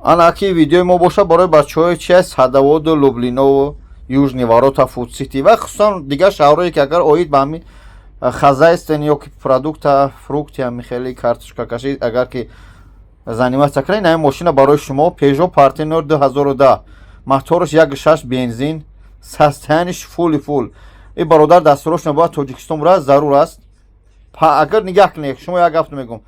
Ана ки видеои мо боша барои бачаҳои чи аст, Садоводу, Люблинову, Южный ворота, Фудсити ва хусусан дигар шаҳрое, ки агар оид ба ҳамин хозяйственный ё ки продукта, фрукти, ҳами хели картошка кашӣ агар ки заниматься кунед, ин мошина барои шумо. Peugeot Partner 2010, мотораш 1.6 бензин, состояние ш фули фул. И бародар дастурошна бояд Тоҷикистон бурад, зарур аст. Агар нигаҳ кунед, шумо як гафт мегӯм,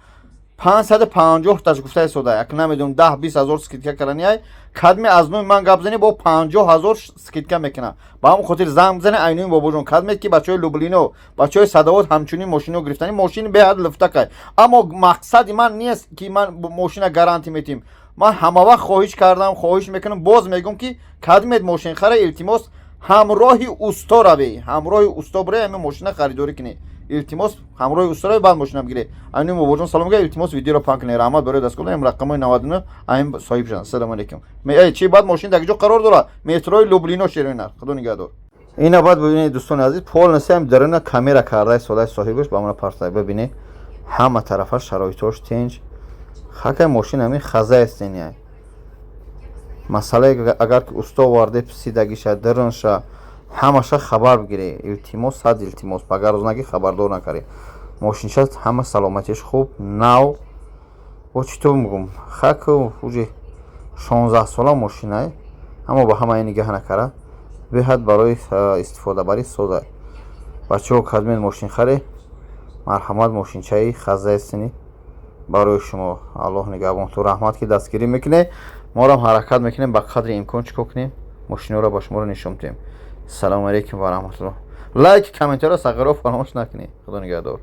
550 таш гуфта истода, як намедонам, 10-20 ҳазор скидка карани. Кадме аз номи ман гап зани, бо 50 000 скидка мекунам. Ба ҳамон хотир занг бизане айнои бобоҷон. Кадме ки бачаҳои Люблино, бачаҳои Садовод, ҳамчунин мошино гирифтани, мошини беҳад лифтакай. Аммо мақсади ман нест, ки ман мошина гарантӣ метиҳем. Ман ҳамавақт хоҳиш кардам, хоҳиш мекунам, боз мегӯм, ки кадмед мошин хара, илтимос, ҳамроҳи усто равӣ, ҳамроҳи усто бирӣ, ҳамин мошина харидорӣ кунӣ. Илтимос, ҳамроҳи усто равӣ, баъд мошина бигирӣ. Айнои бобоҷон салом гӯя, илтимос, видеоро паҳн кунед. Раҳмат барои дастгоҳ. Рақамҳои 99 айн соҳиб шуданд. Ассалому алайкум. Чи баъд мошин дар ҷо қарор дорад? Метрои Люблино, Шерина. Худо нигаҳдор. Ина баъд бибинед, дӯстони азиз, полностью ҳам даруна камера кардаи содаи соҳибаш ба мана партай. Бибинед, ҳама тарафа шароитош тинҷ. Хакай мошин ҳамин хозяйственный. Масъалае, агар ки усто оварде, писидагиша, дарунша, ҳамаша хабар бигирӣ. Илтимос, сад илтимос, багарӯзнагӣ хабардор накарӣ. Мошинша ҳама саломатиш хуб, нав. Бо чӣ то мегӯм, хаку уже 16 сола мошинай, аммо ба ҳамаи нигаҳ накара, беҳад барои истифодабарӣ соза. Бачаҳо, кадмен мошин харе, марҳамат, мошинчаи хозяйственный барои шумо. Аллоҳ нигаҳбон ту. Раҳмат, ки дастгирӣ мекунед. Морам ҳаракат мекунем, ба қадри имкон чӣ кор кунем, мошиноро ба шуморо нишон диҳем. Салому алейкум ва раҳматуллоҳ. Лайк, комментариро, сағиро фаромӯш накунед. Худо нигаҳдор.